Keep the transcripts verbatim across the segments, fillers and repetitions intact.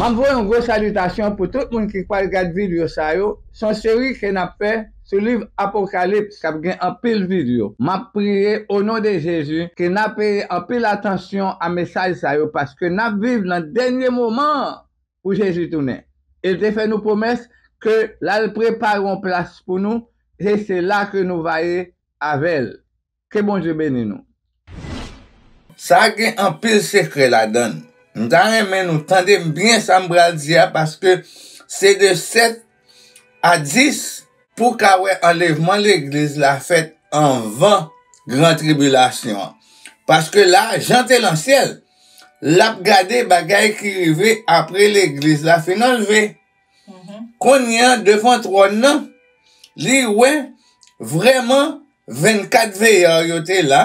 M ap voye yon gwo salitasyon pou tout moun ki pral gad videyo sa yo. Se yon seri ke n ap fè sou liv Apokalips k ap gen anpil videyo. M ap priye o non de Jezi ke n ap peye anpil atansyon a mesaj sa yo, paske n ap viv nan dènye moman an pou Jezi tounen. E l te fè nou pwomès ke l al prepare yon plas pou nou, e se la ke nou va ye avè l. Ke Bondye beni nou. Sa gen anpil sekrè ladan l. M ta renmen nou tande m byen sa m pral di a, paske se de sèt a dis pou w ka wè anlèvman legliz la fèt anvan gran tribilasyon an. Paske la, Jan te nan syèl, l ap gade bagay ki rive apre legliz la fin anlve. Kounye a, devan twòn nan, li wè vrèman vennkat veyè yo te la.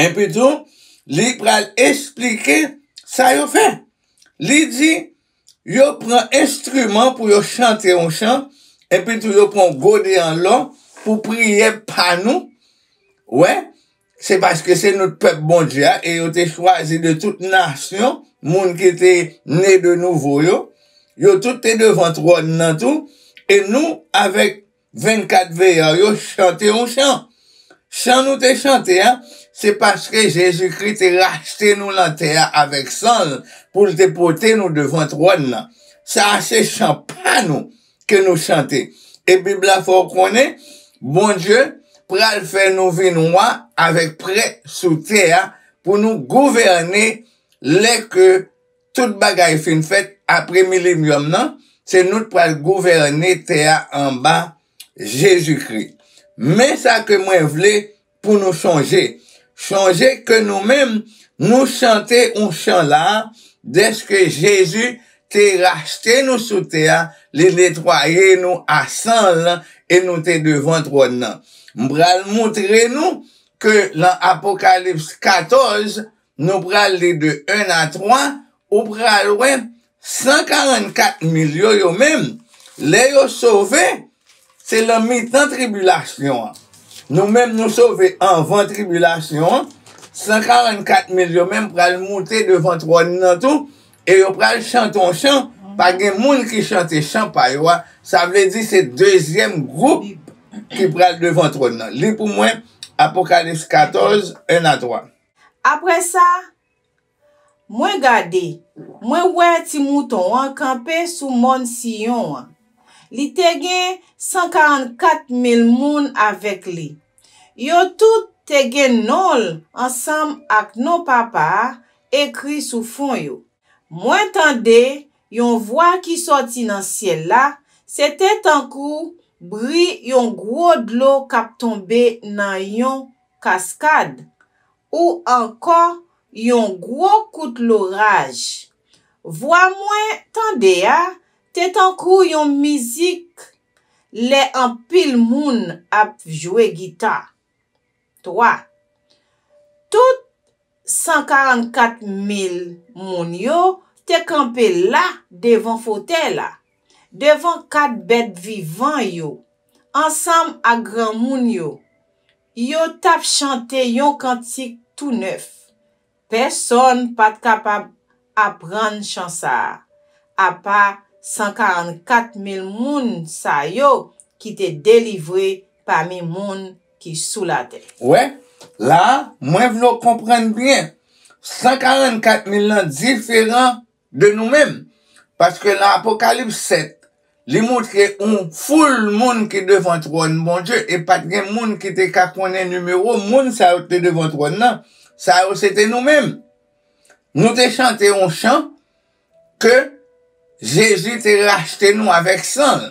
Epi tou, li pral esplike sa yo fè. Li di, yo pran enstriman pou yo chante yon chan, epi tou yo pran gode an lò pou priyè pa nou. Wè, se paske se nou pèp Bondye a, e yo te chwazi de tout nasyon, moun ki te ne de nouvo yo. Yo tout te devan twòn nan tou, e nou, avèk vennkat veyè yo, chante yon chan. Chan nou te chante a, se paske Jezikri te rachte nou nan tè a avèk san l, pou l te pote nou devan twòn nan. Sa a se chan pa nou ke nou chante. E Bib la fè w konnen, Bondye pral fè nou vin wa avèk prèt sou tè a pou nou gouvène lè ke tout bagay fin fèt apre milenyòm nan, se nou t pral gouvène tè a anba Jezikri. Men sa ke mwen vle pou nou chonje. Chonje ke nou menm, nou chante yon chan la, dèske Jezi te rachte nou sou tè a, li netwaye nou a san l e nou te devan twòn nan. M pral moutre nou ke nan Apokalips katòz, nou pral li de en a twa, ou pral wè san karannkat mil yo, yo menm, lè yo sove, se nan mitan tribilasyon an. Nou menm, nou sove anvan tribilasyon an. San karannkat mil yo menm pral moute devan twòn nan tou, e yo pral chante yon chan. Pa gen moun ki chante chan pa yo a. Sa vle di se dezyèm gwoup ki pral devan twòn nan. Li pou mwen, Apokalips katòz, en a twa. Apre sa, mwen gade, mwen wè Ti Mouton an kanpe sou mòn Siyon an. Li te gen san karannkat mil moun avèk li. Yo tout te gen non l ansanm ak non Papa a ekri sou fwon yo. Mwen tande yon vwa ki sòti nan syèl la, se te tankou bri yon gwo dlo k ap tonbe nan yon kaskad, ou ankò yon gwo kout loraj. Vwa mwen tande a te tankou yon mizik lè anpil moun ap jwe gita. Twa. Tout san karannkat mil moun yo te kanpe la devan fotèy la, devan kat bèt vivan yo, ansanm ak granmoun yo. Yo t ap chante yon kantik tou nèf. Pèsonn pa t kapab aprann chan sa a, apa san karannkat mil moun sa yo ki te delivre pami moun ki sou latè. Wè, la a, mwen vle w konprann byen. San karannkat mil lan diferan de nou menm. Paske nan Apokalips sèt, li moutre yon foul moun ki devan twòn Bondye, e pa t gen moun ki te ka konnen nimewo moun sa yo te devan twòn nan. Sa yo se te nou menm. Nou te chante yon chan ke Jezi te rachte nou avèk san l.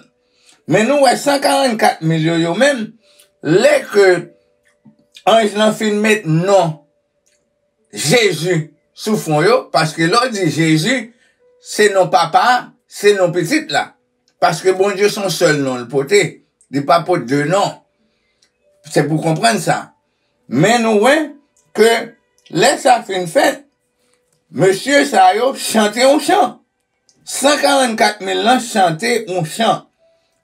Men nou wè san karannkat mil yo, yo menm, lè ke anj lan fin met non Jezi sou fwon yo, paske lè w di Jezi, se non Papa a, se non Pitit la. Paske Bondye se yon sèl non l pote, li pa pot de non. Se pou w konprann sa. Men nou wè ke lè sa fin fèt, mesye sa yo chante yon chan. San karannkat mil lan chante yon chan.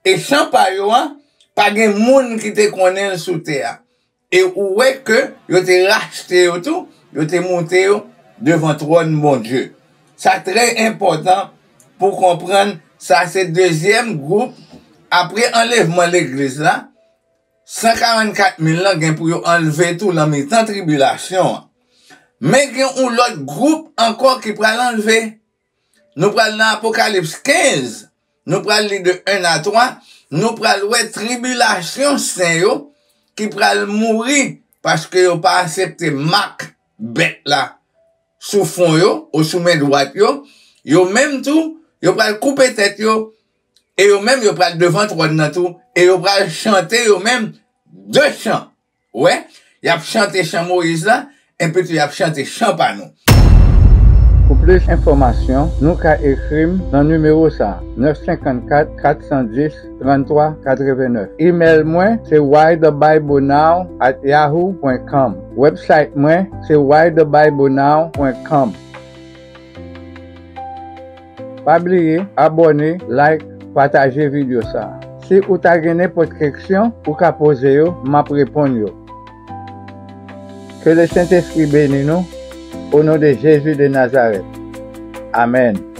E chan pa yo a, pa gen moun ki te konnen l sou tè a. E ou wè ke yo te rachte yo tou, yo te moute yo devan twòn Bondye. Sa trè enpòtan pou konprann sa se dezyèm gwoup apre anlèvman legliz la. San karannkat mil lan gen pou yo anlve tou lan mitan tribilasyon an. Men gen yon lòt gwoup ankò ki pral anlve. Nou pral nan Apokalips kenz, nou pral li de en a twa, nou pral wè tribilasyon sen yo ki pral mouri paske yo pa aksepte mak bèt la sou fwon yo ou sou men dwat yo. Yo menm tou, yo pral koupe tèt yo, e yo menm yo pral devan twòn nan tou, e yo pral chante yo menm de chan. Ou wè, y ap chante chan Moyiz la, epi tou y ap chante chan pa nou. Pou plis enfòmasyon, nou ka ekri m nan nimewo sa a, nèf senkannkat, kat san dis, tranntwa katrevennèf. Imèl mwen se why the bible now at yahoo point com. Website mwen se why the bible now point com. Pa bliye abòne, like, pataje videyo sa a. Si ou ta gen nenpòt keksyon, ou ka poze yo, m ap reponn yo. Ke Lesentespri beni nou, o non de Jezi de Nazarèt. Amèn.